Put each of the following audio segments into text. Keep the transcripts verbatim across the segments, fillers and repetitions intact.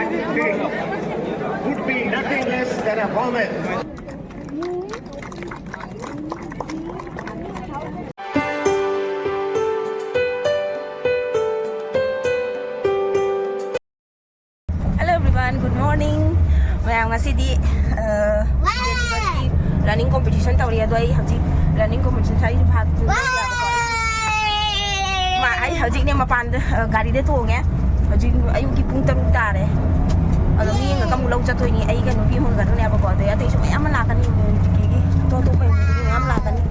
would be nothing less than a comet. Hello everyone, good morning. ꯃꯌꯥꯝ, ꯉꯁꯤꯗꯤ running competition ꯇꯧꯔꯤ꯫ ꯑꯗꯣ ꯑꯩ ꯍꯧꯖꯤꯛ running competition ꯁꯥꯏꯁꯨ ꯐꯥꯠ ꯃꯥ ꯑꯩ ꯍꯧꯖꯤꯛꯅꯦ ꯃꯄꯥꯟꯗ, ꯑ, ꯒꯥꯔꯤꯗ ꯇꯣꯡꯉꯦ꯫ ꯍꯧꯖꯤꯛ ꯑꯌꯨꯛꯀꯤ ꯄꯨꯡ ꯇꯔꯨꯛ ꯇꯥꯔꯦ꯫ ꯑꯗꯣ ꯃꯤ ꯑꯃꯒ ꯑꯃꯨꯛ ꯂꯧ ꯆꯠꯇꯣꯏꯅꯤ, ꯑꯩꯒ ꯅꯨꯄꯤ ꯑꯃꯒ ꯈꯛꯇꯅꯦꯕꯀꯣ꯫ ꯑꯗꯣ ꯑꯇꯩꯁꯨ ꯃꯌꯥꯝ ꯑꯃ ꯂꯥꯛꯀꯅꯤ, ꯃꯣꯏꯒꯤ ꯑꯇꯣꯞ ꯑꯇꯣꯞꯄ ꯏꯃꯨꯡꯗꯒꯤ ꯃꯌꯥꯝ ꯂꯥꯛꯀꯅꯤ꯫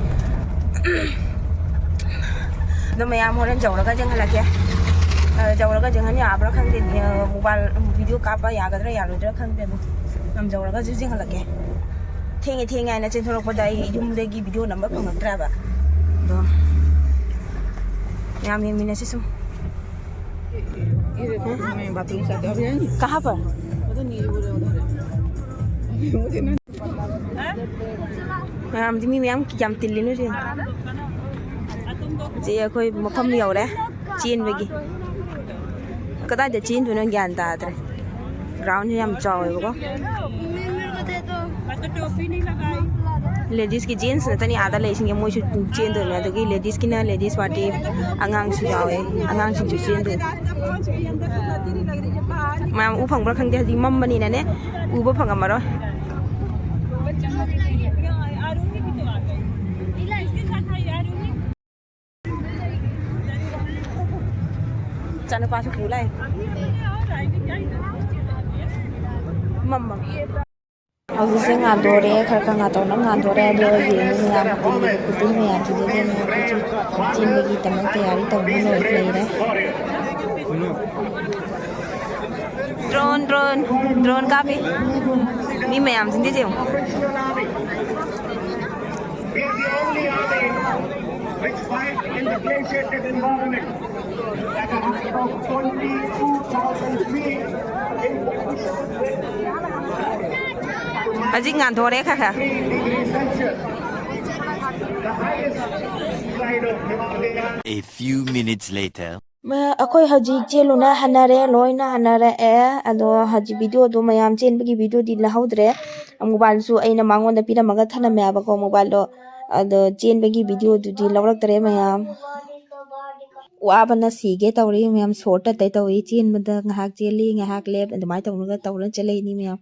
ꯑꯗꯣ ꯃꯌꯥꯝ ꯍꯣꯔꯦꯟ ꯌꯧꯔꯒ ꯌꯦꯡꯍꯜꯂꯛꯀꯦ꯫ ꯑ, ꯌꯧꯔꯒ ꯌꯦꯡꯍꯟ ꯌꯥꯕ꯭ꯔꯥ ꯈꯪꯗꯦ꯫ ꯑ, mobile video ꯀꯥꯞꯄ ꯌꯥꯒꯗ꯭ꯔꯥ ꯌꯥꯔꯣꯏꯗ꯭ꯔꯥ ꯈꯪꯗꯦ꯫ ꯑꯗꯣ ꯌꯥꯝ ꯌꯧꯔꯒꯁꯨ ꯌꯦꯡꯍꯜꯂꯛꯀꯦ꯫ ꯊꯦꯡꯉꯦ ꯊꯦꯡꯉꯦ ꯍꯥꯏꯅ ꯆꯦꯟꯊꯣꯔꯛꯄꯗ ꯑꯩ ꯌꯨꯝꯗꯒꯤ video ꯅꯝꯕ ꯐꯪꯉꯛꯇ꯭ꯔꯦꯕ꯫ ꯑꯗꯣ ꯃꯌꯥꯝ ꯌꯦꯡꯃꯤꯟꯅꯁꯤ ꯁꯨꯝ꯫ ꯀꯍꯥ ꯄꯔ? ꯃꯌꯥꯝꯗꯤ ꯃꯤ ꯃꯌꯥꯝ ꯌꯥꯝ ꯇꯤꯜꯂꯤꯅꯦ ꯍꯧꯖꯤꯛ꯫ ꯍꯧꯖꯤꯛ ꯑꯩꯈꯣꯏ ꯃꯐꯝ ꯌꯧꯔꯦ ꯆꯦꯟꯕꯒꯤ꯫ ꯀꯗꯥꯏꯗ ꯆꯦꯟꯗꯣꯏꯅꯣ ꯒ꯭ꯌꯥꯟ ꯇꯥꯗ꯭ꯔꯦ꯫ Ground ꯁꯦ ꯌꯥꯝ ꯆꯥꯎꯋꯦꯕꯀꯣ꯫ Ladies ꯀꯤ gents ꯅꯠꯇꯅꯤ ꯑꯥꯗ ꯂꯩꯁꯤꯡꯁꯦ, ꯃꯣꯏꯁꯨ ꯆꯦꯟꯗꯣꯏꯅꯦ꯫ ꯑꯗꯒꯤ ladies ꯀꯤꯅ ladies party, ꯑꯉꯥꯡꯁꯨ ꯌꯥꯎꯋꯦ, ꯑꯉꯥꯡꯁꯤꯡꯁꯨ ꯆꯦꯟꯗꯣꯏꯅꯦ꯫ ꯃꯌꯥꯝ ꯎ ꯐꯪꯕ꯭ꯔꯥ ꯈꯪꯗꯦ, ꯍꯧꯖꯤꯛ ꯃꯝꯕꯅꯤꯅꯅꯦ ꯎꯕ ꯐꯪꯉꯝꯃꯔꯣꯏ꯫ ꯏꯆꯥꯅꯨꯄꯥꯁꯨ ꯄꯨ ꯂꯥꯛꯑꯦ꯫ ꯃꯝꯃꯝ꯫ ꯍꯧꯖꯤꯛꯁꯦ ꯉꯥꯟꯗꯣꯔꯦ, ꯈꯔ ꯈꯔ ꯉꯥꯟꯗꯣꯔꯛꯅ ꯉꯥꯟꯗꯣꯔꯦ꯫ ꯑꯗꯣ ꯌꯦꯡꯉꯨ ꯃꯌꯥꯝ, ꯇꯤꯟꯒꯤ ꯈꯨꯇꯤꯟ ꯃꯌꯥꯝꯁꯤꯗ ꯏꯕꯦꯝꯃ ꯑꯩꯈꯣꯏꯁꯨ ꯆꯦꯟꯕꯒꯤꯗꯃꯛ ꯇꯌꯥꯔꯤ ꯇꯧꯗꯨꯅ ꯂꯣꯏ ꯂꯩꯔꯦ꯫ Drone, drone, drone ꯀꯥꯞꯄꯤ꯫ ꯃꯤ ꯃꯌꯥꯝꯁꯤꯡꯁꯦ ꯌꯦꯡꯉꯨ꯫ We're the only army which fight in the glaciated environment at a height of twenty-two thousand feet in conditions with ꯍꯧꯖꯤꯛ ꯉꯥꯟꯊꯣꯔꯦ ꯈꯔ ꯈꯔ꯫ Degrees Celsius. The highest side of Himalaya. A few minutes later. ꯃ-, ꯑꯩꯈꯣꯏ ꯍꯧꯖꯤꯛ ꯆꯦꯜꯂꯨꯅ ꯍꯟꯅꯔꯦ, ꯂꯣꯏꯅ ꯍꯟꯅꯔꯛꯑꯦ꯫ ꯑꯗꯣ ꯍꯧꯖꯤꯛ ꯚꯤꯗꯤꯑꯣꯗꯣ ꯃꯌꯥꯝ ꯆꯦꯟꯕꯒꯤ ꯚꯤꯗꯤꯑꯣꯗꯤ ꯂꯧꯍꯧꯗ꯭ꯔꯦ꯫ ꯃꯣꯕꯥꯏꯜꯁꯨ ꯑꯩꯅ ꯃꯉꯣꯟꯗ ꯄꯤꯔꯝꯃꯒ ꯊꯅꯝꯃꯦꯕꯀꯣ, ꯃꯣꯕꯥꯏꯜꯗꯣ꯫ ꯑꯗꯣ ꯆꯦꯟꯕꯒꯤ ꯚꯤꯗꯤꯑꯣꯗꯨꯗꯤ ꯂꯧꯔꯛꯇꯔꯦ ꯃꯌꯥꯝ꯫ ꯋꯥꯕꯅ ꯁꯤꯒꯦ ꯇꯧꯔꯦ ꯃꯌꯥꯝ, ꯁꯣꯔ ꯇꯠꯇꯩ ꯇꯧꯔꯤ꯫ ꯆꯦꯟꯕꯗ ꯉꯥꯏꯍꯥꯛ ꯆꯦꯜꯂꯤ, ꯉꯥꯏꯍꯥꯛ ꯂꯦꯞ, ꯑꯗꯨꯃꯥꯏꯅ ꯇꯧꯔꯒ ꯇꯧꯔ ꯆꯦꯜꯂꯛꯏꯅꯤ ꯃꯌꯥꯝ꯫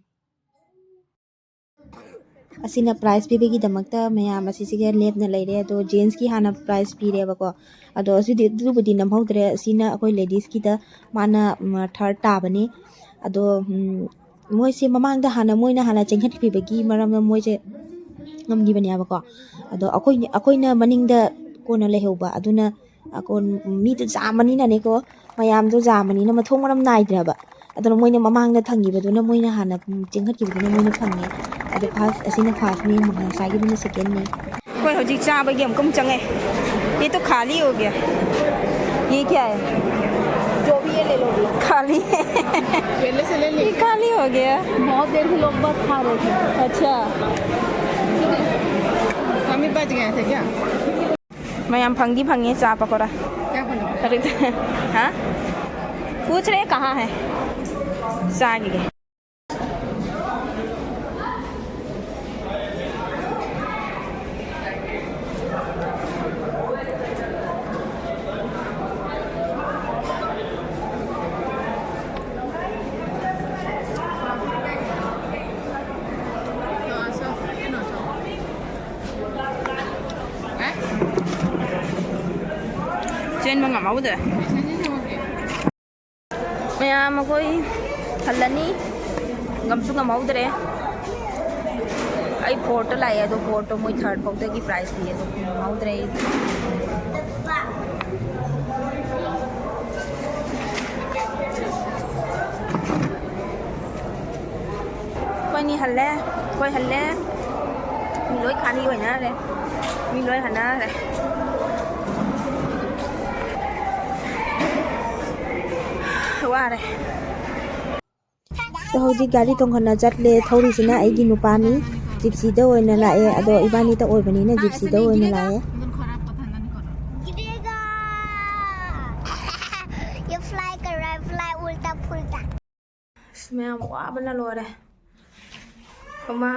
ꯑꯁꯤꯅ ꯄ꯭ꯔꯥꯏꯖ ꯄꯤꯕꯒꯤꯗꯃꯛꯇ ꯃꯌꯥꯝ ꯑꯁꯤꯁꯤꯒ ꯂꯦꯞꯅ ꯂꯩꯔꯦ꯫ ꯑꯗꯣ ꯖꯦꯟꯁꯀꯤ ꯍꯥꯟꯅ ꯄ꯭ꯔꯥꯏꯖ ꯄꯤꯔꯦꯕꯀꯣ꯫ ꯑꯗꯣ ꯑꯁꯤꯗꯤ, ꯑꯗꯨꯕꯨꯗꯤ ꯅꯝꯍꯧꯗ꯭ꯔꯦ꯫ ꯑꯁꯤꯅ ꯑꯩꯈꯣꯏ ꯂꯦꯗꯤꯁꯀꯤꯗ ꯃꯥꯅ, ꯎꯝ, ꯊꯥꯔꯠ ꯇꯥꯕꯅꯤ꯫ ꯑꯗꯣ, ꯎꯝ, ꯃꯣꯏꯁꯦ ꯃꯃꯥꯡꯗ ꯍꯥꯟꯅ, ꯃꯣꯏꯅ ꯍꯥꯟꯅ ꯆꯦꯟꯈꯠꯈꯤꯕꯒꯤ ꯃꯔꯝꯅ ꯃꯣꯏꯁꯦ ꯉꯝꯈꯤꯕꯅꯦꯕꯀꯣ꯫ ꯑꯗꯣ ꯑꯩꯈꯣꯏ, ꯑꯩꯈꯣꯏꯅ ꯃꯅꯤꯡꯗ ꯀꯣꯟꯅ ꯂꯩꯍꯧꯕ꯫ ꯑꯗꯨꯅ ꯑꯀꯣꯟ-, ꯃꯤꯗꯣ ꯌꯥꯝꯕꯅꯤꯅꯅꯦꯀꯣ, ꯃꯌꯥꯝꯗꯣ ꯌꯥꯝꯕꯅꯤꯅ ꯃꯊꯣꯡ ꯃꯔꯝ ꯅꯥꯏꯗ꯭ꯔꯦꯕ꯫ ꯑꯗꯨꯅ ꯃꯣꯏꯅ ꯃꯃꯥꯡꯗ ꯊꯝꯈꯤꯕꯗꯨꯅ ꯃꯣꯏꯅ ꯍꯥꯟꯅ, ꯎꯝ, ꯆꯦꯟꯈꯠꯈꯤꯕꯗꯨꯅ ꯃꯣꯏꯅ ꯐꯪꯉꯦ꯫ ꯑꯗꯣ ꯐꯥꯔꯁ ꯑꯁꯤꯅ ꯐꯥꯔꯁꯅꯤ, ꯉꯁꯥꯏꯒꯤꯗꯨꯅ ꯁꯦꯀꯦꯟꯅꯤ꯫ ꯑꯩꯈꯣꯏ ꯍꯧꯖꯤꯛ ꯆꯥꯕꯒꯤ ꯑꯃꯨꯛꯀ ꯑꯃꯨꯛ ꯆꯪꯉꯦ꯫ ये तो खाली हो गया। ये क्या है? जो भी ये ले लो। खाली है। पहले से ले ये ली। खाली हो गया। बहुत देर से लोग बस खा रहे थे। अच्छा। हम ही बच गए थे क्या? ꯃꯌꯥꯝ ꯐꯪꯗꯤ ꯐꯪꯉꯦ ꯆꯥ ꯄꯀꯣꯔꯥ꯫ क्या बोला? अरे, हाँ? पूछ रहे कहाँ है? ꯆꯥꯈꯤꯒꯦ꯫ ꯆꯦꯟꯕ ꯉꯝꯍꯧꯗ꯭ꯔꯦ꯫ ꯃꯌꯥꯝ ꯑꯩꯈꯣꯏ ꯍꯜꯂꯅꯤ꯫ ꯉꯝꯁꯨ ꯉꯝꯍꯧꯗ꯭ꯔꯦ꯫ ꯑꯩ ꯐꯣꯔꯠꯇ ꯂꯥꯛꯑꯦ, ꯑꯗꯣ ꯐꯣꯔꯠꯇꯣ ꯃꯣꯏ ꯊꯥꯔꯠ ꯐꯥꯎꯗꯒꯤ ꯄ꯭ꯔꯥꯏꯖ ꯄꯤ, ꯑꯗꯣ ꯉꯝꯍꯧꯗ꯭ꯔꯦ ꯑꯩ꯫ ꯑꯩꯈꯣꯏꯅꯤ ꯍꯜꯂꯦ, ꯑꯩꯈꯣꯏ ꯍꯜꯂꯦ꯫ ꯃꯤ ꯂꯣꯏ ꯈꯥꯂꯤ ꯑꯣꯏꯅꯈ꯭ꯔꯦ꯫ ꯃꯤ ꯂꯣꯏ ꯍꯟꯅꯈ꯭ꯔꯦ꯫ ꯋꯥꯔꯦ꯫ ꯑꯗꯣ ꯍꯧꯖꯤꯛ ꯒꯥꯔꯤ ꯇꯣꯡꯈꯠꯅ ꯆꯠꯂꯦ꯫ ꯊꯧꯔꯤꯁꯤꯅ ꯑꯩꯒꯤ ꯅꯨꯄꯥꯅꯤ꯫ ꯖꯤꯞꯁꯤꯗ ꯑꯣꯏꯅ ꯂꯥꯛꯑꯦ꯫ ꯑꯗꯣ ꯏꯕꯥꯅꯤꯇ ꯑꯣꯏꯕꯅꯤꯅ ꯖꯤꯞꯁꯤꯗ ꯑꯣꯏꯅ ꯂꯥꯛꯑꯦ꯫ ꯑꯁ, ꯃꯌꯥꯝ ꯋꯥꯕꯅ ꯂꯣꯏꯔꯦ꯫ ꯃꯃꯥ,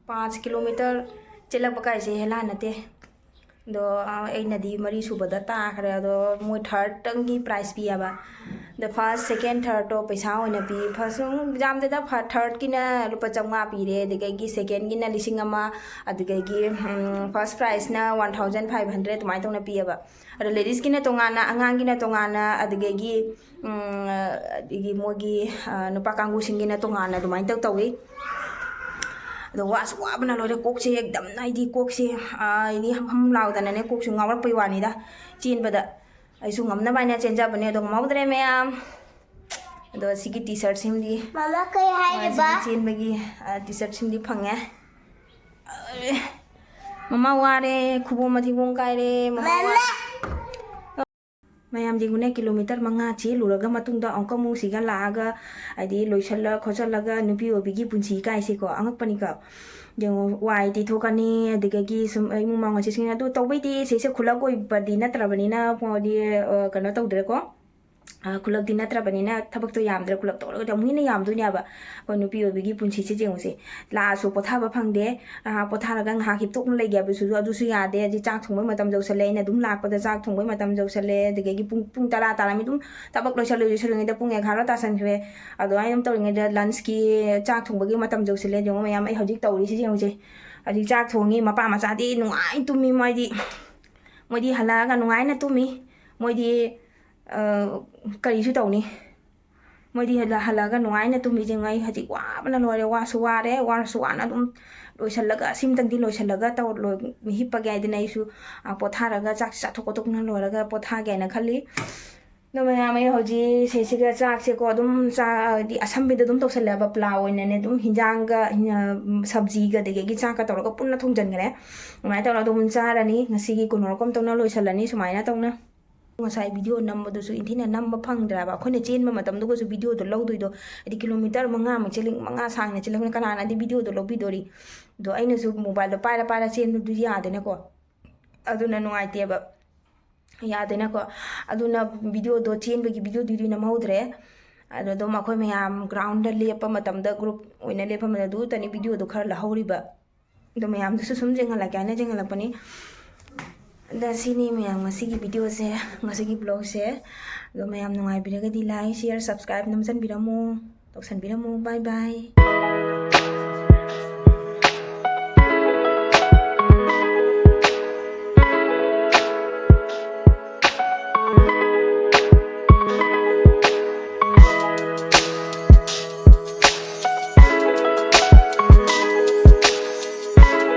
ꯄꯥꯟꯆ ꯀꯤꯂꯣꯃꯤꯇꯔ ꯆꯦꯜꯂꯛꯄ ꯀꯥꯏꯁꯦ ꯍꯦꯂꯥ ꯅꯠꯇꯦ꯫ ꯑꯗꯣ, ꯑ, ꯑꯩꯅꯗꯤ ꯃꯔꯤ ꯁꯨꯕꯗ ꯇꯥꯈ꯭ꯔꯦ꯫ ꯑꯗꯣ ꯃꯣꯏ ꯊꯥꯔꯠꯇꯪꯒꯤ ꯄ꯭ꯔꯥꯏꯖ ꯄꯤꯌꯦꯕ꯫ ꯑꯗ ꯐꯥꯔꯁ, ꯁꯦꯀꯦꯟ, ꯊꯥꯔꯠꯇꯣ ꯄꯩꯁꯥ ꯑꯣꯏꯅ ꯄꯤ꯫ ꯐꯥꯔꯁ, ꯌꯥꯝꯗꯦꯗ, ꯐꯥ-, ꯊꯥꯔꯠꯀꯤꯅ ꯂꯨꯄꯥ ꯆꯥꯝꯃꯉꯥ ꯄꯤꯔꯦ, ꯑꯗꯨꯗꯒꯤ ꯁꯦꯀꯦꯟꯒꯤꯅ ꯂꯤꯁꯤꯡ ꯑꯃ, ꯑꯗꯨꯗꯒꯤ, ꯎꯝ, ꯐꯥꯔꯁ ꯄ꯭ꯔꯥꯏꯖꯅ ꯋꯥꯟ ꯊꯥꯎꯖꯟ ꯐꯥꯏꯚ ꯍꯟꯗ꯭ꯔꯦꯠ ꯑꯗꯨꯃꯥꯏꯅ ꯇꯧꯅ ꯄꯤꯌꯦꯕ꯫ ꯑꯗꯣ ꯂꯦꯗꯤꯁꯀꯤꯅ ꯇꯣꯉꯥꯟꯅ, ꯑꯉꯥꯡꯒꯤꯅ ꯇꯣꯉꯥꯟꯅ, ꯑꯗꯨꯗꯒꯤ, ꯎꯝ, ꯑꯗꯒꯤ ꯃꯣꯏꯒꯤ, ꯑ, ꯅꯨꯄꯥ ꯀꯥꯡꯕꯨꯁꯤꯡꯒꯤꯅ ꯇꯣꯉꯥꯟꯅ ꯑꯗꯨꯃꯥꯏꯅ ꯇꯧ ꯇꯧꯏ꯫ ꯑꯗꯣ ꯋꯥꯁꯨ ꯋꯥꯕꯅ ꯂꯣꯏꯔꯦ꯫ ꯀꯣꯛꯁꯦ ꯑꯦꯛꯗꯝ ꯍꯥꯏꯗꯤ ꯀꯣꯛꯁꯦ, ꯑ, ꯍꯥꯏꯗꯤ ꯍꯝ ꯍꯝ ꯂꯥꯎꯗꯅꯅꯦ, ꯀꯣꯛꯁꯨ ꯉꯥꯎꯔꯛꯄꯩ ꯋꯥꯅꯤꯗ ꯆꯦꯟꯕꯗ꯫ ꯑꯩꯁꯨ ꯉꯝꯅꯕ ꯍꯥꯏꯅ ꯆꯦꯟꯖꯕꯅꯦ, ꯑꯗꯣ ꯉꯝꯍꯧꯗ꯭ꯔꯦ ꯃꯌꯥꯝ꯫ ꯑꯗꯣ ꯁꯤꯒꯤ ꯇꯤ ꯁꯥꯔꯠꯁꯤꯃꯗꯤ, ꯃꯃꯥ, ꯀꯩ ꯍꯥꯏꯔꯤꯕ? ꯁꯤꯒꯤ ꯆꯦꯟꯕꯒꯤ, ꯑ, ꯇꯤ ꯁꯥꯔꯠꯁꯤꯃꯗꯤ ꯐꯪꯉꯦ꯫ ꯑꯦ, ꯃꯃꯥ ꯋꯥꯔꯦ, ꯈꯨꯕꯣꯝ ꯃꯊꯤꯕꯣꯡ ꯀꯥꯏꯔꯦ, ꯃꯃꯥ ꯃꯃꯥ! ꯋꯥꯔꯦ꯫ ꯃꯌꯥꯝ ꯌꯦꯡꯉꯨꯅꯦ, ꯀꯤꯂꯣꯃꯤꯇꯔ ꯃꯉꯥ ꯆꯦꯜꯂꯨꯔꯒ ꯃꯇꯨꯡꯗ ꯑꯃꯨꯛꯀ ꯑꯃꯨꯛ ꯁꯤꯒ ꯂꯥꯛꯑꯒ, ꯍꯥꯏꯗꯤ, ꯂꯣꯏꯁꯜꯂ ꯈꯣꯠꯆꯜꯂꯒ ꯅꯨꯄꯤ ꯑꯣꯏꯕꯤꯒꯤ ꯄꯨꯟꯁꯤ ꯀꯥꯏꯁꯦꯀꯣ, ꯑꯉꯛꯄꯅꯤꯀꯣ꯫ ꯌꯦꯡꯉꯣ, ꯋꯥꯏ ꯇꯩꯊꯣꯛꯀꯅꯤ, ꯑꯗꯨꯗꯒꯤ ꯁꯨꯝ ꯏꯃꯨꯡ ꯃꯅꯨꯡ ꯁꯤꯖꯤꯟꯅ-, ꯑꯗꯨ ꯇꯧꯕꯩꯗꯤ ꯁꯤꯁꯦ ꯈꯨꯂꯛ ꯑꯣꯏꯕꯗꯤ ꯅꯠꯇ꯭ꯔꯕꯅꯤꯅ, ꯍꯥꯏꯗꯤ, ꯑ, ꯀꯩꯅꯣ ꯇꯧꯗ꯭ꯔꯦꯀꯣ꯫ ꯑ, ꯈꯨꯂꯛꯇꯤ ꯅꯠꯇ꯭ꯔꯕꯅꯤꯅ ꯊꯕꯛꯇꯣ ꯌꯥꯝꯗ꯭ꯔꯦ, ꯈꯨꯂꯛ ꯇꯧꯔꯒꯗꯤ ꯑꯃꯨꯛ ꯍꯦꯟꯅ ꯌꯥꯝꯗꯣꯏꯅꯦꯕ꯫ ꯑꯩꯈꯣꯏ ꯅꯨꯄꯤ ꯑꯣꯏꯕꯤꯒꯤ ꯄꯨꯟꯁꯤꯁꯦ ꯌꯦꯡꯉꯨꯁꯦ, ꯂꯥꯛꯑꯁꯨ ꯄꯣꯊꯥꯕ ꯐꯪꯗꯦ, ꯉꯥꯏꯍꯥꯛ ꯄꯣꯊꯥꯔꯒ ꯉꯥꯏꯍꯥꯛ ꯍꯤꯞꯇꯣꯛꯅ ꯂꯩꯒꯦ ꯍꯥꯏꯕꯁꯨ ꯑꯗꯨꯁꯨ ꯌꯥꯗꯦ꯫ ꯑꯗꯩ ꯆꯥꯛ ꯊꯣꯡꯕꯩ ꯃꯇꯝ ꯌꯧꯁꯜꯂꯦ, ꯑꯩꯅ ꯑꯗꯨꯝ ꯂꯥꯛꯄꯗ ꯆꯥꯛ ꯊꯣꯡꯕꯩ ꯃꯇꯝ ꯌꯧꯁꯜꯂꯦ, ꯑꯗꯨꯗꯒꯤ ꯄꯨꯡ, ꯄꯨꯡ ꯇꯔꯥ ꯇꯥꯔꯝꯃꯤ, ꯑꯗꯨꯝ ꯊꯕꯛ ꯂꯣꯏꯁꯜꯂ ꯂꯣꯏꯁꯜꯂꯤꯉꯩꯗ ꯄꯨꯡ ꯑꯦꯒꯥꯔꯣ ꯇꯥꯁꯟꯈ꯭ꯔꯦ꯫ ꯑꯗꯨꯃꯥꯏꯅ ꯑꯗꯨꯝ ꯇꯧꯔꯤꯉꯩꯗ ꯂꯟꯁꯀꯤ ꯆꯥꯛ ꯊꯣꯡꯕꯒꯤ ꯃꯇꯝ ꯌꯧꯁꯜꯂꯦ꯫ ꯌꯦꯡꯉꯣ ꯃꯌꯥꯝ, ꯑꯩ ꯍꯧꯖꯤꯛ ꯇꯧꯔꯤꯁꯤ ꯌꯦꯡꯉꯨꯁꯦ꯫ ꯍꯧꯖꯤꯛ ꯆꯥꯛ ꯊꯣꯡꯉꯤ, ꯃꯄꯥ ꯃꯆꯥꯗꯤ ꯅꯨꯡꯉꯥꯏ ꯇꯨꯝꯃꯤ, ꯃꯣꯏꯗꯤ, ꯃꯣꯏꯗꯤ ꯍꯜꯂꯛꯑꯒ ꯅꯨꯡꯉꯥꯏꯅ ꯇꯨꯝꯃꯤ꯫ ꯃꯣꯏꯗꯤ, ꯑ, ꯀꯔꯤꯁꯨ ꯇꯧꯅꯤ? ꯃꯣꯏꯗꯤ ꯍꯜꯂ-, ꯍꯜꯂꯛꯑꯒ ꯅꯨꯡꯉꯥꯏꯅ ꯇꯨꯝꯃꯤ꯫ ꯌꯦꯡꯉꯣ, ꯑꯩ ꯍꯧꯖꯤꯛ ꯋꯥꯕꯅ ꯂꯣꯏꯔꯦ, ꯋꯥꯁꯨ ꯋꯥꯔꯦ, ꯋꯥꯔꯁꯨ ꯋꯥꯅ ꯑꯗꯨꯝ ꯂꯣꯏꯁꯜꯂꯒ, ꯑꯁꯤꯃꯇꯪꯗꯤ ꯂꯣꯏꯁꯜꯂꯒ ꯇꯧ-, ꯂꯣꯏ-, ꯍꯤꯞꯄꯒꯦ ꯍꯥꯏꯗꯅ ꯑꯩꯁꯨ, ꯑ, ꯄꯣꯊꯥꯔꯒ, ꯆꯥꯛ ꯆꯥꯊꯣꯛ ꯈꯣꯠꯇꯣꯛꯅ ꯂꯣꯏꯔꯒ ꯄꯣꯊꯥꯒꯦꯅ ꯈꯜꯂꯤ꯫ ꯑꯗꯣ ꯃꯌꯥꯝ, ꯑꯩ ꯍꯧꯖꯤꯛ ꯁꯤꯁꯤꯒ ꯆꯥꯛꯁꯦꯀꯣ, ꯑꯗꯨꯝ ꯆꯥ-, ꯍꯥꯏꯗꯤ ꯑꯁꯝꯕꯤꯗ ꯑꯗꯨꯝ ꯇꯧꯁꯜꯂꯦꯕ, ꯄ꯭ꯂꯥꯎ ꯑꯣꯏꯅꯅꯦ, ꯑꯗꯨꯝ ꯍꯤꯟꯖꯥꯡꯒ, ꯍꯤ-, ꯁꯕꯖꯤꯒ ꯑꯗꯒꯤ ꯆꯥꯛꯀ ꯇꯧꯔꯒ ꯄꯨꯟꯅ ꯊꯣꯡꯖꯟꯈ꯭ꯔꯦ꯫ ꯑꯗꯨꯃꯥꯏꯅ ꯇꯧꯔꯒ ꯑꯗꯨꯝ ꯆꯥꯔꯅꯤ꯫ ꯉꯁꯤꯒꯤ ꯀꯨꯅꯣꯔꯣꯀꯝ ꯇꯧꯅ ꯂꯣꯏꯁꯜꯂꯅꯤ ꯁꯨꯃꯥꯏꯅ ꯇꯧꯅ꯫ ꯉꯁꯥꯏ ꯚꯤꯗꯤꯑꯣ ꯅꯝꯕꯗꯨꯁꯨ ꯏꯟꯊꯤꯅ ꯅꯝꯕ ꯐꯪꯗ꯭ꯔꯦꯕ꯫ ꯑꯩꯈꯣꯏꯅ ꯆꯦꯟꯕ ꯃꯇꯝꯗꯨꯒꯁꯨ ꯚꯤꯗꯤꯑꯣꯗꯣ ꯂꯧꯗꯣꯏꯗꯣ, ꯍꯥꯏꯗꯤ ꯀꯤꯂꯣꯃꯤꯇꯔ ꯃꯉꯥꯃꯨꯛ ꯆꯦꯜꯂꯤ, ꯃꯉꯥ ꯁꯥꯡꯅ ꯆꯦꯜꯂꯕꯅꯤꯅ ꯀꯅꯥꯅꯗꯤ ꯚꯤꯗꯤꯑꯣꯗꯣ ꯂꯧꯕꯤꯗꯣꯔꯤ? ꯑꯗꯣ ꯑꯩꯅꯁꯨ ꯃꯣꯕꯥꯏꯜꯗꯣ ꯄꯥꯏꯔ ꯄꯥꯏꯔ ꯆꯦꯟꯕꯗꯨꯗꯤ ꯌꯥꯗꯦꯅꯀꯣ, ꯑꯗꯨꯅ ꯅꯨꯡꯉꯥꯏꯇꯦꯕ, ꯌꯥꯗꯦꯅꯀꯣ꯫ ꯑꯗꯨꯅ ꯚꯤꯗꯤꯑꯣꯗꯣ, ꯆꯦꯟꯕꯒꯤ ꯚꯤꯗꯤꯑꯣꯗꯨꯗꯤ ꯅꯝꯍꯧꯗ꯭ꯔꯦ꯫ ꯑꯗꯣ ꯑꯗꯨꯝ ꯑꯩꯈꯣꯏ ꯃꯌꯥꯝ ground ꯗ ꯂꯦꯞꯄ ꯃꯇꯝꯗ, group ꯑꯣꯏꯅ ꯂꯦꯞꯄ ꯃꯇꯝꯗ ꯑꯗꯨꯇꯅꯤ video ꯗꯣ ꯈꯔ ꯂꯧꯍꯧꯔꯤꯕ꯫ ꯑꯗꯣ ꯃꯌꯥꯝꯗꯁꯨ ꯁꯨꯝ ꯌꯦꯡꯍꯜꯂꯛꯀꯦ ꯍꯥꯏꯅ ꯌꯦꯡꯍꯜꯂꯛꯄꯅꯤ꯫ ꯑꯗ ꯁꯤꯅꯤ ꯃꯌꯥꯝ ꯉꯁꯤꯒꯤ video ꯁꯦ, ꯉꯁꯤꯒꯤ vlog ꯁꯦ꯫ ꯑꯗꯣ ꯃꯌꯥꯝ ꯅꯨꯡꯉꯥꯏꯕꯤꯔꯒꯗꯤ like, share, subscribe ꯅꯝꯁꯟꯕꯤꯔꯝꯃꯨ, ꯇꯧꯁꯟꯕꯤꯔꯝꯃꯨ꯫ Bye bye꯫